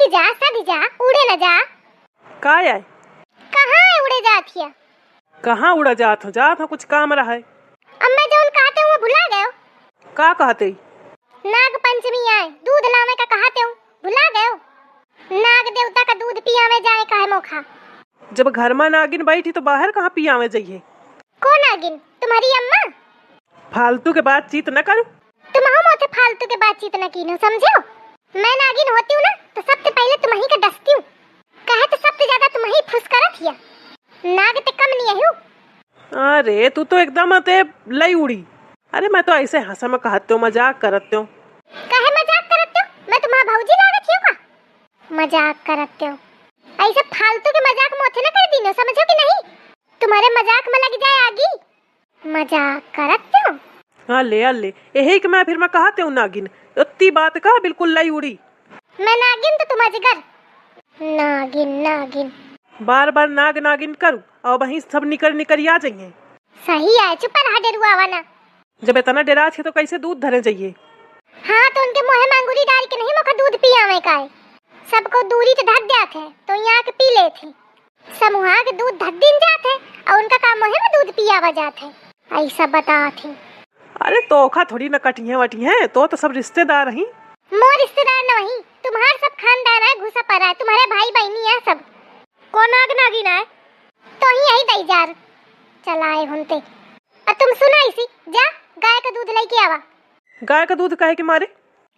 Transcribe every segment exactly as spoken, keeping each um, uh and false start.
जा, सधि जा, उड़े न जा। का आय? कहाँ है उड़े जात हिया? कहाँ उड़ा जात हो? जात हो, कुछ काम रहा है। अम्मा जौन कहते हुए भुला गयो। का कहते? नाग पंचमी आए, दूध लावे का कहते हूँ, भुला गयो? नाग देवता का दूध पियावे जाए का है मोखा। जब घर में नागिन बैठी तो बाहर कहाँ पियावे जाइए? कौन नागिन? तुम्हारी अम्मा? फालतू के बातचीत न करू। तुमहू मोथे फालतू के बातचीत न कीनो, समझो? मैं नागिन होती हूँ ना, तो सबसे पहले तुम्ही का डसती हूँ। कहे तो सबसे ज्यादा तुम्ही फुसकरत हिया। नाग ते कम नहीं है। अरे, तू तो एकदम ते लई उड़ी। अरे, मैं तो ऐसे हंसा में कहते हो, मजाक करते हो। काहे मजाक करते हो? मैं तुम्हारा भौजी लागत हियो का? मजाक करते हो। ऐसे फालतू के मजाक मोथे न कर दीनो, समझो कि नहीं? तुम्हारे मजाक में लग जाए आगी। मजाक करते हो? हाँ ले, आ ले। यही के मैं फिर मैं कहते हूँ नागिन। इतनी बात का बिल्कुल लई उड़ी। मैं नागिन तो तुम अजगर। नागिन, नागिन। बार बार नाग नागिन करू, और वहीं सब निकर निकर आ जाइए। सही है, चुप रहा डेरुआवा ना। जब इतना डेरात है तो कैसे दूध धरे जाइए? हाँ, तो उनके मुँह में अंगूरी डाल के नहीं मोखा दूध पियावे का है। सबको दूरी तो धर दिया थे, तो यहाँ के पी ले थे। समूहा के दूध धर दिन जात है, और उनका काम मुँह में दूध पियावा जात है। ऐसा बता थे। अरे तोखा थोड़ी न कटिहे वटिहे, तो, तो सब रिश्तेदार ही। मोर रिश्तेदार न वही, तुम्हार सब खानदान है, घुसा पड़ा है, तुम्हारे भाई बहनी है सब। कौन नाग नागिन है? तो ही यही दई जार चलाए हुनते। आ तुम सुना इसी, जा गाय का दूध लेके आवा। गाय का दूध काहे के मारे?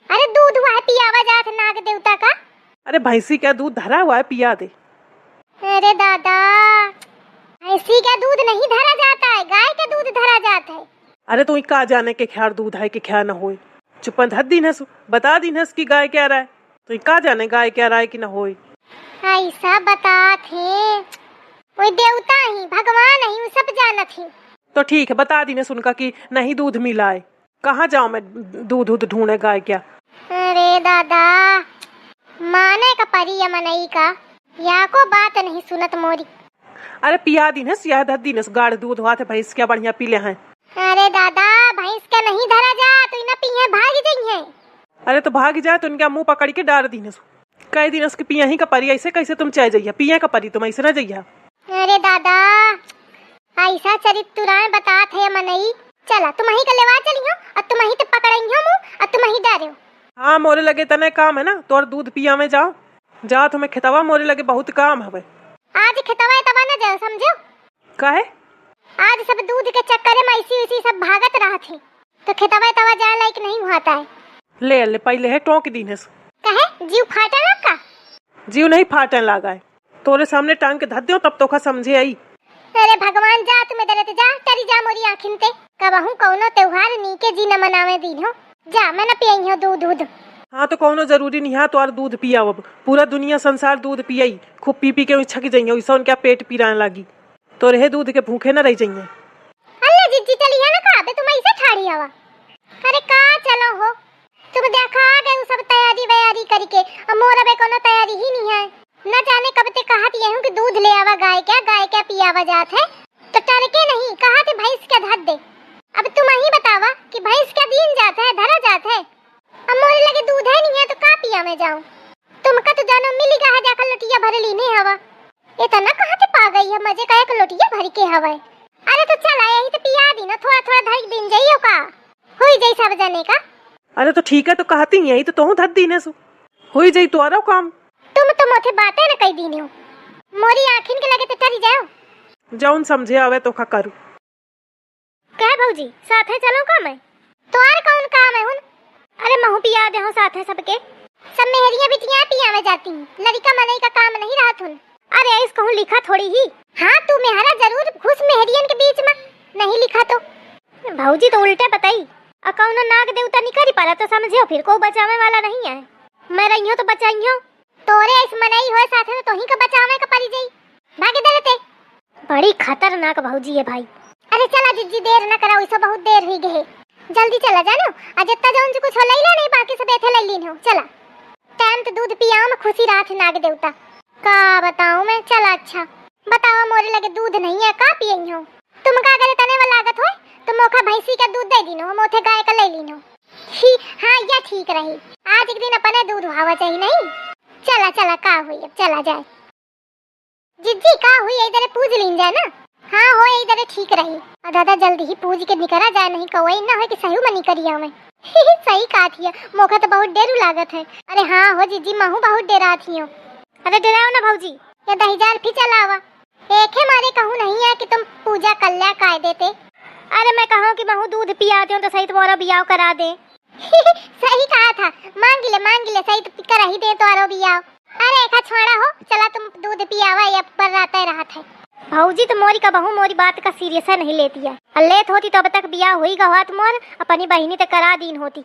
अरे दूध हुआ है पियावा जात है नाग देवता का। अरे भैंसी का दूध धरा हुआ है, पिया दे। अरे दादा, भैंसी का दूध नहीं धरा जाता है, गाय का दूध धरा जाता है। अरे तो का जाने के ख्यार दूध है कि ख्यार न होए। चुपन धर दीन है सु, बता दीन है कि गाय क्या रहा है। तो का जाने गाय क्या रहा है कि न होए। ऐसा बता थे, वो देवता ही, भगवान ही, वो सब जानत ही। तो ठीक है, बता दीन है उनका कि नहीं दूध मिला है। कहाँ जाऊँ मैं दूध उध ढूंढे गाय क्या? अरे दादा, माने का परी या मनई का, या को बात नहीं सुनत मोरी। अरे पिया दीन है, सिया धर दीन है, गाढ़ दूध हुआ थे भैंस क्या बढ़िया पी ले हैं। अरे दादा, भैंस का नहीं धरा जा, तो इना पी है, भाग जाई है। अरे तो भाग जाए तो इनका मुंह पकड़ के डार दीन है। कह दीन उसके पिया ही का परी, ऐसे कैसे तुम चाहे जइया, पिया का परी तुम ऐसे ना जइया। अरे दादा, ऐसा चरित्तुरान बतात है मनई। चला, तुमही का लेवा चलियो, और तुमही ते पकड़इयो मुँह, और तुमही डारियो। हाँ, मोरे लगे तने काम है ना, तोर दूध पियावे जाओ। जा तुम्हें खेतवा, मोरे लगे बहुत काम हवे। आज खेतवा एतवा न जाओ, समझो? काहे? आज सब दूध के चक्कर में ऐसी वैसी सब भागत रहत है, तो खेतवा एतवा जाए लायक नहीं हुआ था। ले, ले, पहले है टोंक दीन है। कहे, जीव फाटा ना का? जीव नहीं फाटन लागा है। तोरे सामने टांग के धर देउ, तब तोखा समझे आई। अरे भगवान, जा तुम्हें दरत जा, टरी जा मोरी आँखिन ते। कबहूँ कौनो त्योहार नीके जी न मनावे दीन हो। जा, मैं न पियई हो दूध, दूध। हाँ, तो कौनो जरूरी नहीं है तोर दूध पियावब। पूरा दुनिया संसार दूध पियई, खूब पी पी के उछक जइहो, ऐसा उनका पेट पिराए लागी। तो रहे दूध के भूखे न रह जइहे। अल्लाह जिज्जी चली है ना का, बे तुम ऐसे ठाड़ी हवा। अरे का चलो हो, तुम देखा आ गए सब तैयारी वैयारी करके, अब मोर अबे कोनो तैयारी ही नहीं है। न जाने कब ते कहत यहूँ कि दूध ले आवा गाय क्या, गाय क्या पियावा जात है, तो टरके नहीं, कहत भैंस क्या धर दे। अब तुम ही बतावा कि भैंस क्या दीन जात है, धरा जात है। अब मोरे लगे दूध है नहीं है तो का पियावे जाऊं? तुमका तो जानो मिली गा है, जाकर लोटिया भर लीने हवा। इतना कहाँ से पा गई है, मजे का एक लोटिया भर के हवा है। अरे तो चला, यही तो पिया दी ना, थोड़ा थोड़ा धर दिन जाइयो का, हुई जाई सब जने का। अरे तो ठीक है, तो कहती यही तो तोहू धर दीने सु, हुई जाई तोरो काम। तुम तो मोथे बातें न कही दीने हो, मोरी आँखिन के लगे तो टरी जाओ। जौन समझे आवे तो खा करू। कहे भौजी, साथे चलो का मैं? तोहार कौन काम है हुन? अरे महू पिया दे हो साथे सबके। सब मेहरिया बिटिया पियावे जाती हैं, लड़का मनई का काम नहीं रहत हुन। अरे ऐस कहूँ लिखा थोड़ी ही। हाँ, तू मेहरा जरूर घुस मेहरियन के बीच में, नहीं लिखा तो। भौजी तो उल्टे बताई, आ कौनो नाग देवता निकरी पाला तो समझियो फिर को बचावे वाला नहीं है। मैं रहियो तो बचाइयो। तोरे ऐस मनई होए साथे तो तोही का बचावे का परी जाई। भागे दे लेते। बड़ी खतरनाक भौजी है भाई। अरे चला जिज्जी, देर न करा, वैसे बहुत देर हुई गए। जल्दी चला जानो, आ जितना जौन जो कुछ हो लई ले, नहीं बाकी सब एथे लई लीन हो। चला। टाइम तो दूध पियाओ में खुशी रात है नाग देवता। का बताऊं मैं, चला अच्छा। बताओ मोरे लगे दूध नहीं है, का पियई हो? तुमका अगर तने वाला लागत होए, तो मोखा भैंसी का दूध दे दीनो, मोथे गाय का लई लीनो। ही, हाँ, या ठीक रही। आज एक दिन अपने दूध हुआवा चाहिए नहीं। चला चला, का हुई, अब चला जाए। जिज्जी, का हुई, यही दरे पूज लीन जाए ना। हाँ हो, यही दरे ठीक रही। और दादा, जल्दी ही पूज के निकरा जाए, नहीं कवई ना होए कि सही में निकरी आवे। सही कहा थी, मोका तो बहुत डेरू लागत है। अरे हाँ हो जिज्जी, महू बहुत डेरा थी हो। अरे डेराओ ना भौजी, ये दही जार फिर चलावा। एखे मारे कहूँ नहीं है कि तुम पूजा कर लिया कायदे ते। अरे मैं कहूँ कि महू दूध पिया दे तो सही तुम्हारा बियाह करा दे। सही कहा था, मांग ले, मांग ले, सही तो करा ही दे तुम्हारा बियाह। अरे एका छोड़ा हो, चला तुम दूध पियावा, ये पर रहता है, रहत है। भौजी तो मोरी का बहू मोरी बात का सीरियस नहीं लेती है। और लेत होती तो अब तक बियाह हुई गवा तुम्हार, अपनी बहिनी ते करा दीन होती।